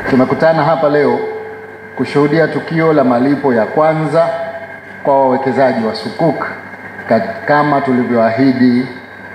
Tumekutana hapa leo kushuhudia tukio la malipo ya kwanza kwa wawekezaji wa sukuk kama tulivyoahidi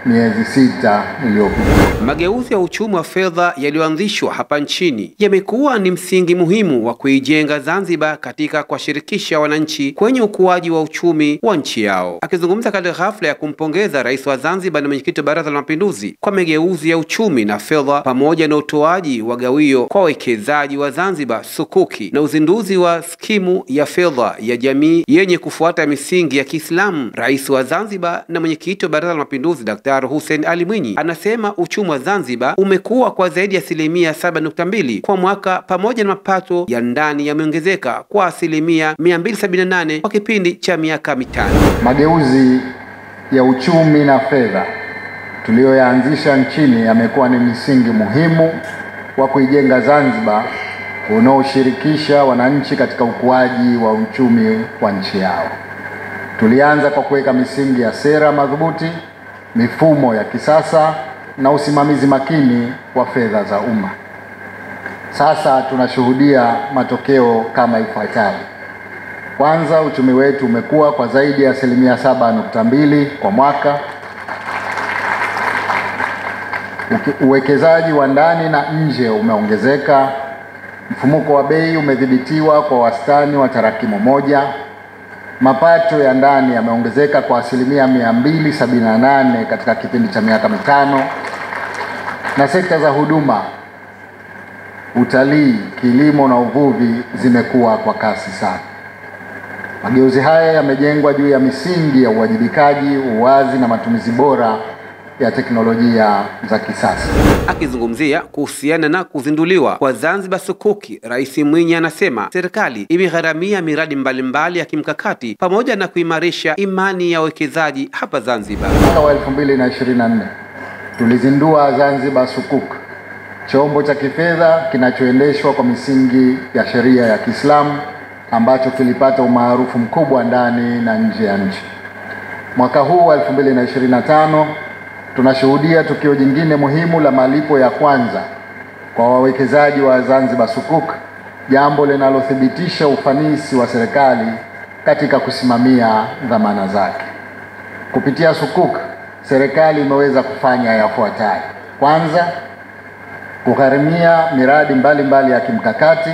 miezi 6 iliyopita. Mageuzi ya uchumi wa fedha yaliyoanzishwa hapa nchini yamekuwa ni msingi muhimu wa kuijenga Zanzibar katika kuwashirikisha wananchi kwenye ukuaji wa uchumi wa nchi yao. Akizungumza katika hafla ya kumpongeza Rais wa Zanzibar na Mwenyekiti wa Baraza la Mapinduzi kwa mageuzi ya uchumi na fedha pamoja na utoaji wa gawio kwa wawekezaji wa Zanzibar sukuki na uzinduzi wa skimu ya fedha ya jamii yenye kufuata misingi ya Kiislamu, Rais wa Zanzibar na Mwenyekiti wa Baraza la Mapinduzi Dr. Hussein Ali Mwinyi anasema uchumi wa Zanzibar umekuwa kwa zaidi ya 7.2% kwa mwaka pamoja na mapato ya ndani yameongezeka kwa 278% kwa kipindi cha miaka 5. Mageuzi ya uchumi na fedha tuliyoyaanzisha nchini yamekuwa ni misingi muhimu wa kuijenga Zanzibar unaoshirikisha wananchi katika ukuaji wa uchumi wa nchi yao. Tulianza kwa kuweka misingi ya sera madhubuti, mifumo ya kisasa na usimamizi makini wa fedha za umma. Sasa tunashuhudia matokeo kama ifuatavyo. Kwanza, uchumi wetu umekuwa kwa zaidi ya 7.2% kwa mwaka. Uwekezaji wa ndani na nje umeongezeka. Mfumuko wa bei umedhibitiwa kwa wastani wa tarakimu 1. Mapato ya ndani yameongezeka kwa 278% katika kipindi cha miaka 5. Na sekta za huduma, utalii, kilimo na uvuvi zimekuwa kwa kasi sana. Mageuzi haya yamejengwa juu ya misingi ya uwajibikaji, uwazi na matumizi bora ya teknolojia za kisasa. Akizungumzia kuhusiana na kuzinduliwa kwa Zanzibar Sukuki, Rais Mwinyi anasema serikali imegharamia miradi mbalimbali ya kimkakati pamoja na kuimarisha imani ya wawekezaji hapa Zanzibar. Mwaka wa 2024 tulizindua Zanzibar Sukuk, chombo cha kifedha kinachoendeshwa kwa misingi ya sheria ya Kiislamu ambacho kilipata umaarufu mkubwa ndani na nje ya nchi. Mwaka huu wa 2025 tunashuhudia tukio jingine muhimu la malipo ya kwanza kwa wawekezaji wa Zanzibar Sukuk, jambo linalothibitisha ufanisi wa serikali katika kusimamia dhamana zake. Kupitia sukuk, serikali imeweza kufanya yafuatayo. Kwanza, kugharimia miradi mbalimbali ya kimkakati.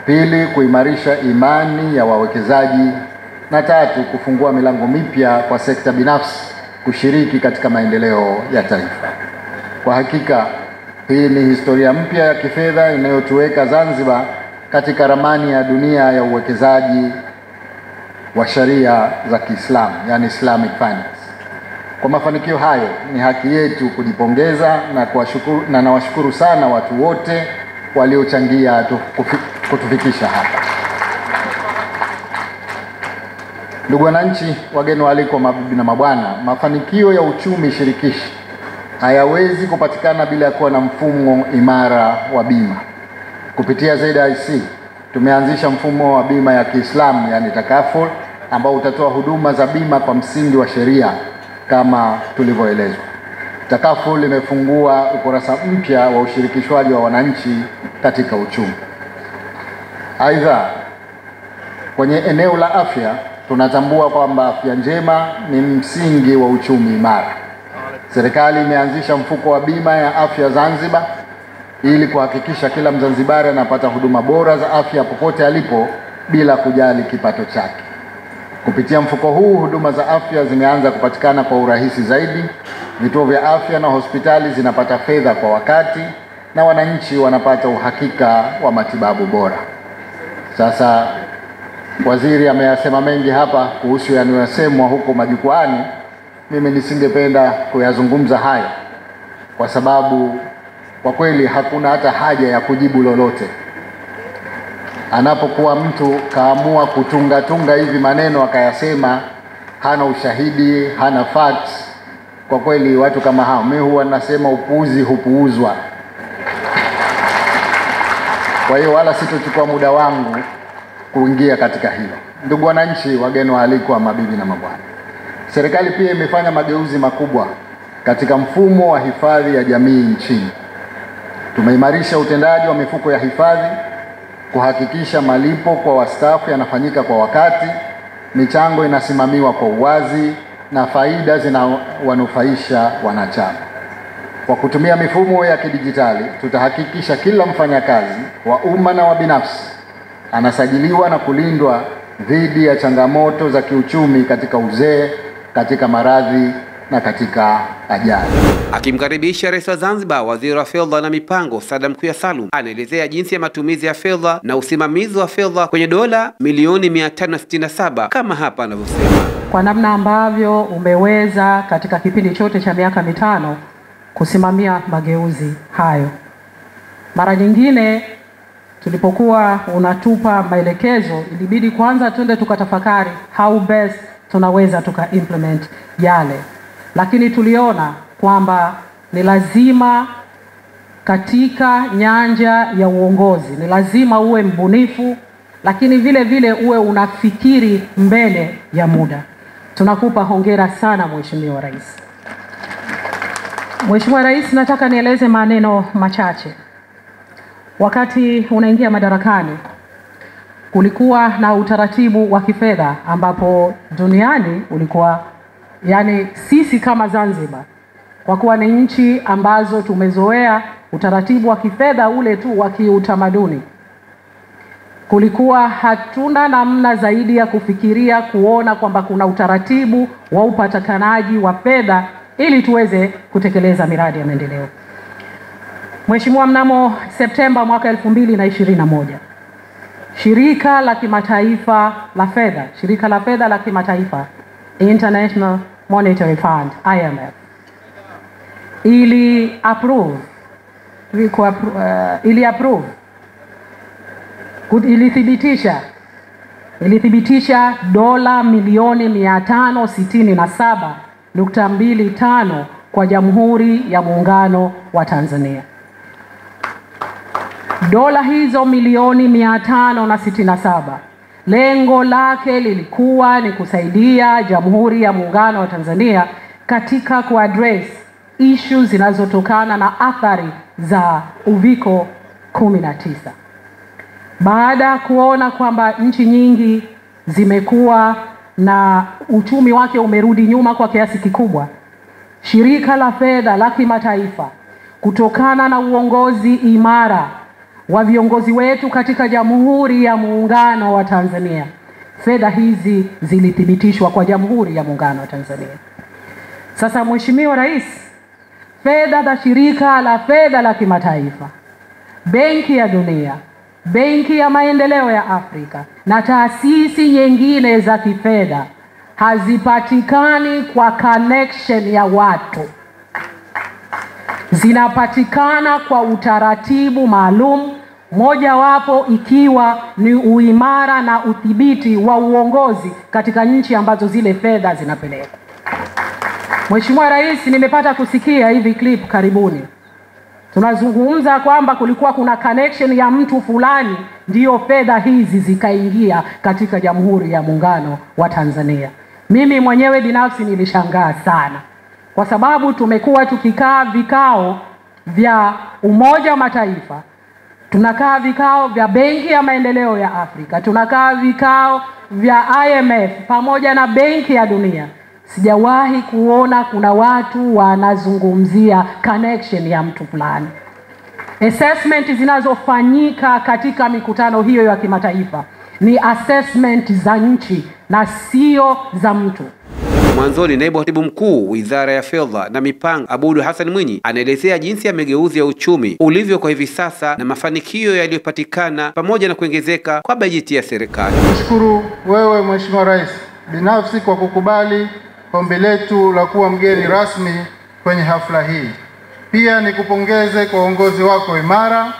Pili, kuimarisha imani ya wawekezaji, na tatu, kufungua milango mipya kwa sekta binafsi kushiriki katika maendeleo ya taifa. Kwa hakika hii ni historia mpya ya kifedha inayotuweka Zanzibar katika ramani ya dunia ya uwekezaji wa sharia za Kiislamu, yani Islamic Finance. Kwa mafanikio hayo ni haki yetu kujipongeza na kuwashukuru, na nawashukuru sana watu wote waliochangia kutufikisha hapa. Ndugu wananchi, wageni waalikwa, mabibi na mabwana, mafanikio ya uchumi shirikishi hayawezi kupatikana bila ya kuwa na mfumo imara wa bima. Kupitia ZIC tumeanzisha mfumo wa bima ya Kiislamu, yani Takaful, ambao utatoa huduma za bima kwa msingi wa sheria kama tulivyoelezwa. Takaful imefungua ukurasa mpya wa ushirikishwaji wa wananchi katika uchumi. Aidha, kwenye eneo la afya tunatambua kwamba afya njema ni msingi wa uchumi imara. Serikali imeanzisha mfuko wa bima ya afya Zanzibar ili kuhakikisha kila Mzanzibari anapata huduma bora za afya popote alipo bila kujali kipato chake. Kupitia mfuko huu, huduma za afya zimeanza kupatikana kwa urahisi zaidi, vituo vya afya na hospitali zinapata fedha kwa wakati, na wananchi wanapata uhakika wa matibabu bora. Sasa waziri ameyasema mengi hapa kuhusu yanayosemwa huko majukwaani. Mimi nisingependa kuyazungumza hayo kwa sababu kwa kweli hakuna hata haja ya kujibu lolote. Anapokuwa mtu kaamua kutunga tunga hivi maneno akayasema, hana ushahidi, hana facts, kwa kweli watu kama hao, mimi huwa nasema upuuzi hupuuzwa. Kwa hiyo wala sitochukua muda wangu kuingia katika hilo. Ndugu wananchi, wageni waalikwa, mabibi na mabwana, serikali pia imefanya mageuzi makubwa katika mfumo wa hifadhi ya jamii nchini. Tumeimarisha utendaji wa mifuko ya hifadhi kuhakikisha malipo kwa wastaafu yanafanyika kwa wakati, michango inasimamiwa kwa uwazi na faida zinawanufaisha wanachama. Kwa kutumia mifumo ya kidijitali, tutahakikisha kila mfanyakazi wa umma na wa binafsi anasajiliwa na kulindwa dhidi ya changamoto za kiuchumi katika uzee, katika maradhi na katika ajali. Akimkaribisha Rais wa Zanzibar, Waziri wa Fedha na Mipango Saada Mkuya Salum anaelezea jinsi ya matumizi ya fedha na usimamizi wa fedha kwenye dola milioni 567 kama hapa anavyosema. Kwa namna ambavyo umeweza katika kipindi chote cha miaka 5 kusimamia mageuzi hayo. Mara nyingine tulipokuwa unatupa maelekezo, ilibidi kwanza twende tukatafakari how best tunaweza tuka implement yale. Lakini tuliona kwamba ni lazima katika nyanja ya uongozi, ni lazima uwe mbunifu, lakini vile vile uwe unafikiri mbele ya muda. Tunakupa hongera sana Mheshimiwa Rais. Mheshimiwa Rais, nataka nieleze maneno machache. Wakati unaingia madarakani, kulikuwa na utaratibu wa kifedha ambapo duniani ulikuwa, yani sisi kama Zanzibar, kwa kuwa ni nchi ambazo tumezoea utaratibu wa kifedha ule tu wa kiutamaduni, kulikuwa hatuna namna zaidi ya kufikiria kuona kwamba kuna utaratibu wa upatikanaji wa fedha ili tuweze kutekeleza miradi ya maendeleo. Mheshimiwa, mnamo Septemba mwaka 2021, Shirika la Kimataifa la Fedha, Shirika la Fedha la Kimataifa, International Monetary Fund, IMF, ili approve, ilithibitisha dola milioni 567.25 kwa Jamhuri ya Muungano wa Tanzania. Dola hizo milioni 567, lengo lake lilikuwa ni kusaidia Jamhuri ya Muungano wa Tanzania katika kuaddress issues zinazotokana na athari za Uviko 19. Baada kuona kwamba nchi nyingi zimekuwa na uchumi wake umerudi nyuma kwa kiasi kikubwa, Shirika la Fedha la Kimataifa, kutokana na uongozi imara wa viongozi wetu katika Jamhuri ya Muungano wa Tanzania, fedha hizi zilithibitishwa kwa Jamhuri ya Muungano wa Tanzania. Sasa Mheshimiwa Rais, fedha za Shirika la Fedha la Kimataifa, Benki ya Dunia, Benki ya Maendeleo ya Afrika na taasisi nyingine za kifedha hazipatikani kwa connection ya watu. Zinapatikana kwa utaratibu maalum, mojawapo ikiwa ni uimara na udhibiti wa uongozi katika nchi ambazo zile fedha zinapelekwa. Mheshimiwa Rais, nimepata kusikia hivi clip karibuni. Tunazungumza kwamba kulikuwa kuna connection ya mtu fulani ndiyo fedha hizi zikaingia katika Jamhuri ya Muungano wa Tanzania. Mimi mwenyewe binafsi nilishangaa sana, kwa sababu tumekuwa tukikaa vikao vya Umoja wa Mataifa, tunakaa vikao vya Benki ya Maendeleo ya Afrika, tunakaa vikao vya IMF pamoja na Benki ya Dunia. Sijawahi kuona kuna watu wanazungumzia connection ya mtu fulani. Assessment zinazofanyika katika mikutano hiyo ya kimataifa ni assessment za nchi na sio za mtu. Mwanzoni, Naibu Katibu Mkuu Wizara ya Fedha na Mipango Abudu Hassan Mwinyi anaelezea jinsi ya mageuzi ya uchumi ulivyo kwa hivi sasa na mafanikio yaliyopatikana pamoja na kuongezeka kwa bajeti ya serikali. Nashukuru wewe Mheshimiwa Rais binafsi kwa kukubali ombi letu la kuwa mgeni rasmi kwenye hafla hii. Pia nikupongeze kwa uongozi wako imara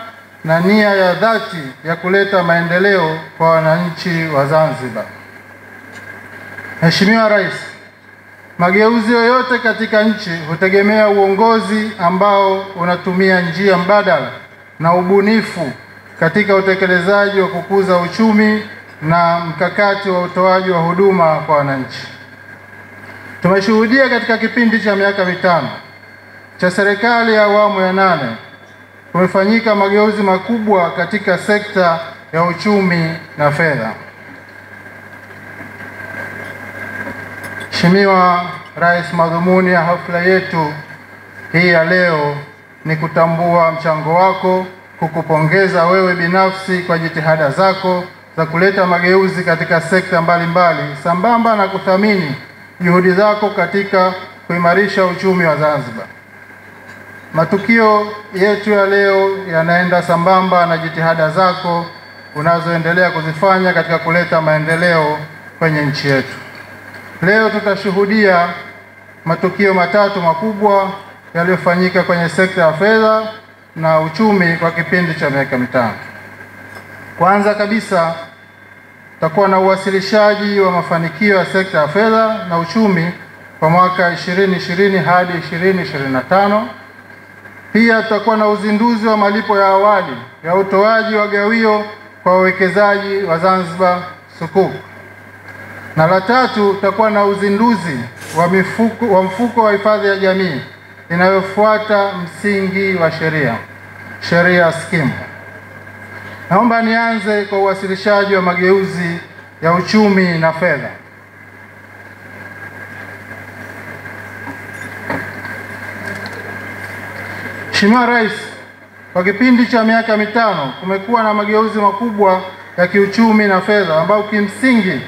na nia ya dhati ya kuleta maendeleo kwa wananchi wa Zanzibar. Mheshimiwa Rais, mageuzi yoyote katika nchi hutegemea uongozi ambao unatumia njia mbadala na ubunifu katika utekelezaji wa kukuza uchumi na mkakati wa utoaji wa huduma kwa wananchi. Tumeshuhudia katika kipindi cha miaka 5 cha serikali ya awamu ya 8 kumefanyika mageuzi makubwa katika sekta ya uchumi na fedha. Mheshimiwa Rais, madhumuni ya hafla yetu hii ya leo ni kutambua mchango wako, kukupongeza wewe binafsi kwa jitihada zako za kuleta mageuzi katika sekta mbalimbali, sambamba na kuthamini juhudi zako katika kuimarisha uchumi wa Zanzibar. Matukio yetu ya leo yanaenda sambamba na jitihada zako unazoendelea kuzifanya katika kuleta maendeleo kwenye nchi yetu. Leo tutashuhudia matukio matatu makubwa yaliyofanyika kwenye sekta ya fedha na uchumi kwa kipindi cha miaka mitano. Kwanza kabisa, tutakuwa na uwasilishaji wa mafanikio ya sekta ya fedha na uchumi kwa mwaka 2020 hadi 2025. Pia tutakuwa na uzinduzi wa malipo ya awali ya utoaji wa gawio kwa wawekezaji wa Zanzibar Sukuk. Na la tatu, tutakuwa na uzinduzi wa mfuko wa hifadhi ya jamii inayofuata msingi wa sheria, sheria scheme. Naomba nianze kwa uwasilishaji wa mageuzi ya uchumi na fedha. Mheshimiwa Rais, kwa kipindi cha miaka mitano kumekuwa na mageuzi makubwa ya kiuchumi na fedha ambayo kimsingi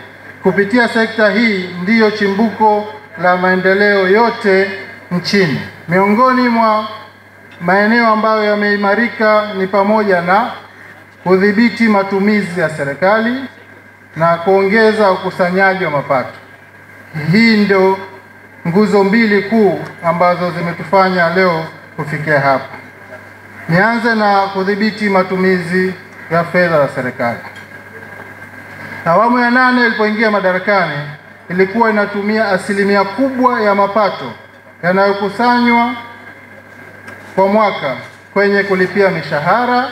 kupitia sekta hii ndiyo chimbuko la maendeleo yote nchini. Miongoni mwa maeneo ambayo yameimarika ni pamoja na kudhibiti matumizi ya serikali na kuongeza ukusanyaji wa mapato. Hii ndio nguzo mbili kuu ambazo zimetufanya leo kufikia hapa. Nianze na kudhibiti matumizi ya fedha za serikali. Awamu ya 8 ilipoingia madarakani ilikuwa inatumia asilimia kubwa ya mapato yanayokusanywa kwa mwaka kwenye kulipia mishahara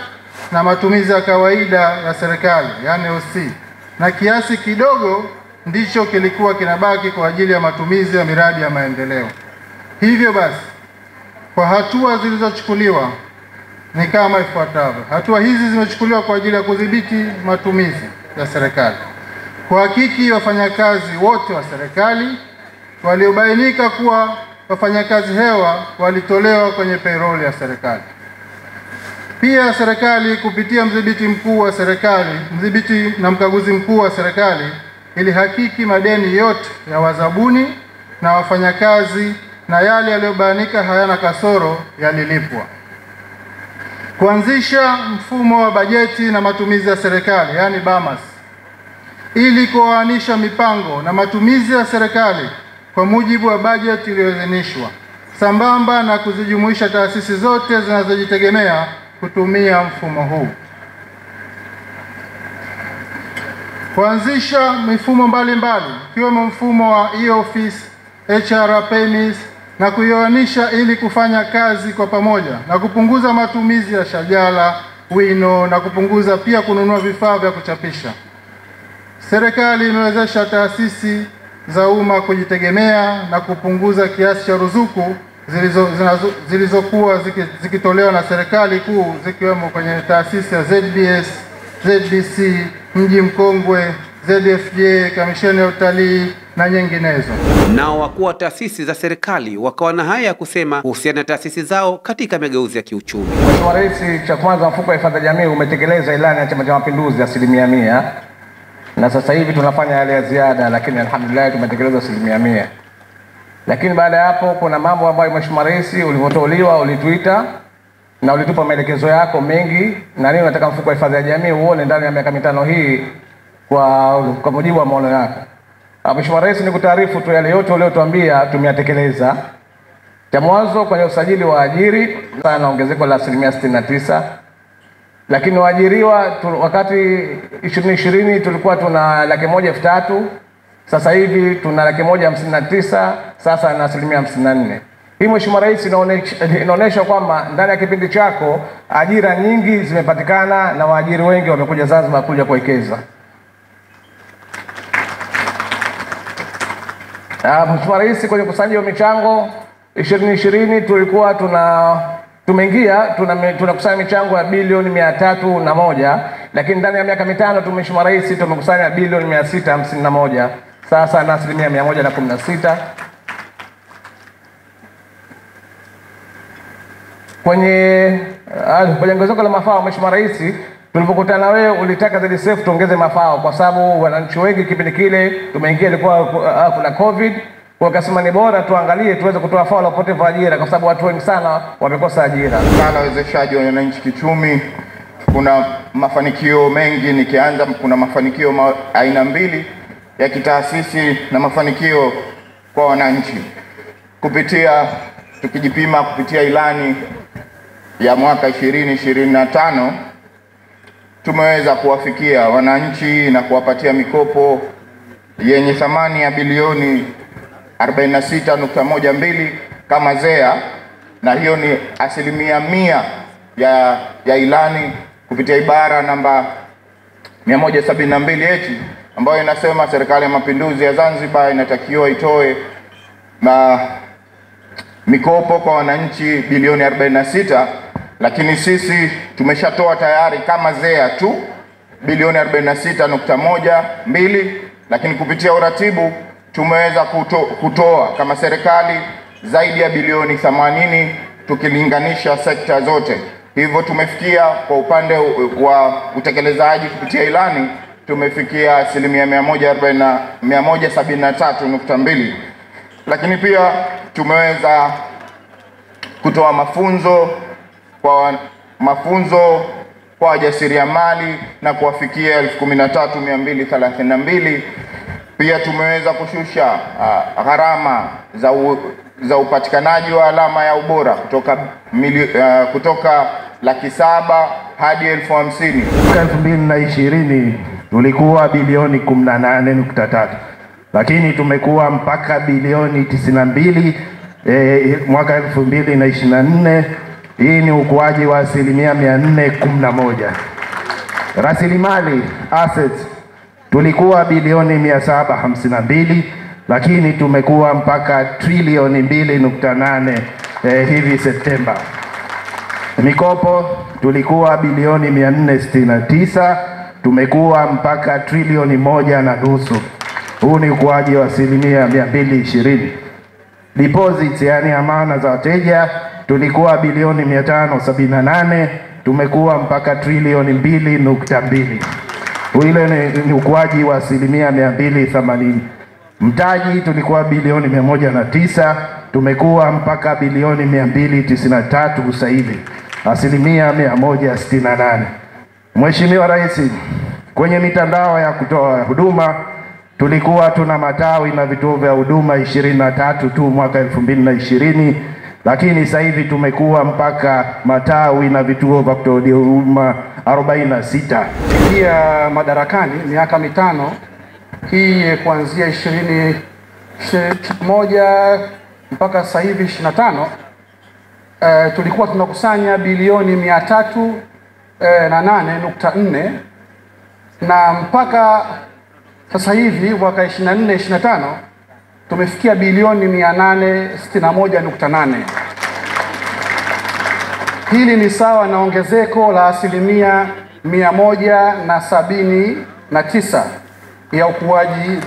na matumizi ya kawaida ya serikali, yani OC, na kiasi kidogo ndicho kilikuwa kinabaki kwa ajili ya matumizi ya miradi ya maendeleo. Hivyo basi, kwa hatua zilizochukuliwa ni kama ifuatavyo. Hatua hizi zimechukuliwa kwa ajili ya kudhibiti matumizi ya serikali, kuhakiki wafanyakazi wote wa serikali waliobainika kuwa wafanyakazi hewa walitolewa kwenye payroll ya serikali. Pia serikali kupitia mdhibiti mkuu wa serikali, mdhibiti na mkaguzi mkuu wa serikali ilihakiki madeni yote ya wazabuni na wafanyakazi, na yale yaliyobainika hayana kasoro yalilipwa. Kuanzisha mfumo wa bajeti na matumizi ya serikali, yani BAMAS, ili kuoanisha mipango na matumizi ya serikali kwa mujibu wa bajeti iliyoidhinishwa, sambamba na kuzijumuisha taasisi zote zinazojitegemea kutumia mfumo huu. Kuanzisha mifumo mbalimbali ikiwemo mfumo wa e-office, HR payments na kuioanisha ili kufanya kazi kwa pamoja na kupunguza matumizi ya shajara, wino na kupunguza pia kununua vifaa vya kuchapisha. Serikali imewezesha taasisi za umma kujitegemea na kupunguza kiasi cha ruzuku zilizokuwa zikitolewa na serikali kuu, zikiwemo kwenye taasisi ya ZBS, ZBC, Mji Mkongwe, ZFJ, Kamisheni ya Utalii na nyinginezo. Nao wakuu wa taasisi za serikali wakawa na haya ya kusema kuhusiana na taasisi zao katika mageuzi ya kiuchumi. Mheshimiwa Rais, cha kwanza, mfuko wa hifadhi ya jamii umetekeleza ilani ya Chama cha Mapinduzi 100%, na sasa hivi tunafanya yale ya ziada, lakini alhamdulillah tumetekeleza 100%. Lakini baada ya hapo kuna mambo ambayo Mheshimiwa Rais ulivoteuliwa ulituita na ulitupa maelekezo yako mengi, na nini unataka mfuko wa hifadhi ya jamii uone ndani ya miaka mitano hii kwa mujibu wa maono yako. Mheshimiwa Rais, nikutaarifu tu yale yote uliyotuambia tumeyatekeleza. Cha mwanzo kwenye usajili wa ajiri sana ongezeko la 69%, lakini waajiriwa wakati 2020 tulikuwa tuna 103,000, sasa hivi tuna 159,000, sasa na 54%. Hii Mheshimiwa Rais inaonesha kwamba ndani ya kipindi chako ajira nyingi zimepatikana na waajiri wengi wamekuja Zanzibar kuja kuwekeza. Mheshimiwa Rais, kwenye ukusanyaji wa michango 2020 tulikuwa Tumeingia tunakusanya michango ya bilioni 301, lakini ndani ya miaka 5 tu Mheshimiwa Rais tumekusanya bilioni 651, sasa na asilimia 116. Kwenye ongezeko la mafao, Mheshimiwa Rais, tulipokutana wewe ulitaka ZSF tuongeze mafao kwa sababu wananchi wengi kipindi kile tumeingia ilikuwa kuna COVID, wakasema ni bora tuangalie tuweze kutoa fao la upotevu wa ajira kwa sababu watu wengi sana wamekosa ajira. Sana uwezeshaji wa wananchi kiuchumi, kuna mafanikio mengi. Nikianza, kuna mafanikio aina mbili ya kitaasisi na mafanikio kwa wananchi. Kupitia tukijipima kupitia ilani ya mwaka 2025 tumeweza kuwafikia wananchi na kuwapatia mikopo yenye thamani ya bilioni 46.12 kama ZEA, na hiyo ni 100% ya ilani kupitia ibara namba 172H ambayo inasema Serikali ya Mapinduzi ya Zanzibar inatakiwa itoe mikopo kwa wananchi bilioni 46, lakini sisi tumeshatoa tayari kama ZEA tu bilioni 46.12, lakini kupitia uratibu tumeweza kutoa kama serikali zaidi ya bilioni 80 tukilinganisha sekta zote. Hivyo tumefikia kwa upande wa utekelezaji kupitia ilani tumefikia asilimia 173.2. Lakini pia tumeweza kutoa mafunzo kwa wajasiriamali na kuwafikia 13,232. Pia tumeweza kushusha gharama za upatikanaji wa alama ya ubora kutoka 700,000 hadi 50,000. Mwaka 2020 tulikuwa bilioni 18.3, lakini tumekuwa mpaka bilioni 92 mwaka 2024. Hii ni ukuaji wa asilimia 411. Rasilimali assets tulikuwa bilioni 752, lakini tumekuwa mpaka trilioni 2.8 hivi Septemba. Mikopo tulikuwa bilioni 469, tumekuwa mpaka trilioni 1.5. Huu ni ukuaji wa asilimia 220. Deposits, yani amana za wateja, tulikuwa bilioni 578, tumekuwa mpaka trilioni 2.2. Ile ni ukuaji wa asilimia 280. Mtaji tulikuwa bilioni 109, tumekuwa mpaka bilioni 293 sasa hivi, asilimia 168. Mheshimiwa Rais, kwenye mitandao ya kutoa huduma tulikuwa tuna matawi na vituo vya huduma 23 tu mwaka 2020, lakini sasa hivi tumekuwa mpaka matawi na vituo vya kutoa huduma 46. Pia madarakani miaka 5 hii kuanzia 21 mpaka sasa hivi 25, tulikuwa tunakusanya bilioni 308.4, na mpaka sasa hivi mwaka 24 25 tumefikia bilioni 861.8. Hili ni sawa na ongezeko la asilimia 179 ya ukuaji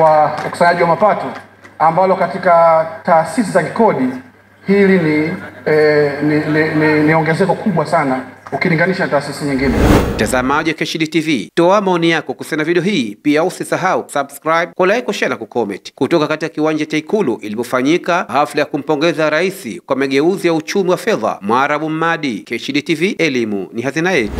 wa ukusanyaji wa mapato, ambalo katika taasisi za kikodi hili ni ongezeko kubwa sana ukilinganisha na taasisi nyingine. Mtazamaji wa Keshidi TV, toa maoni yako kuhusiana na video hii. Pia usisahau subscribe, kulike, share na kucomment. Kutoka katika kiwanja cha Ikulu ilipofanyika hafla ya kumpongeza rais kwa mageuzi ya uchumi wa fedha, Mwarabu Mmadi, Keshidi TV, elimu ni hazina yetu.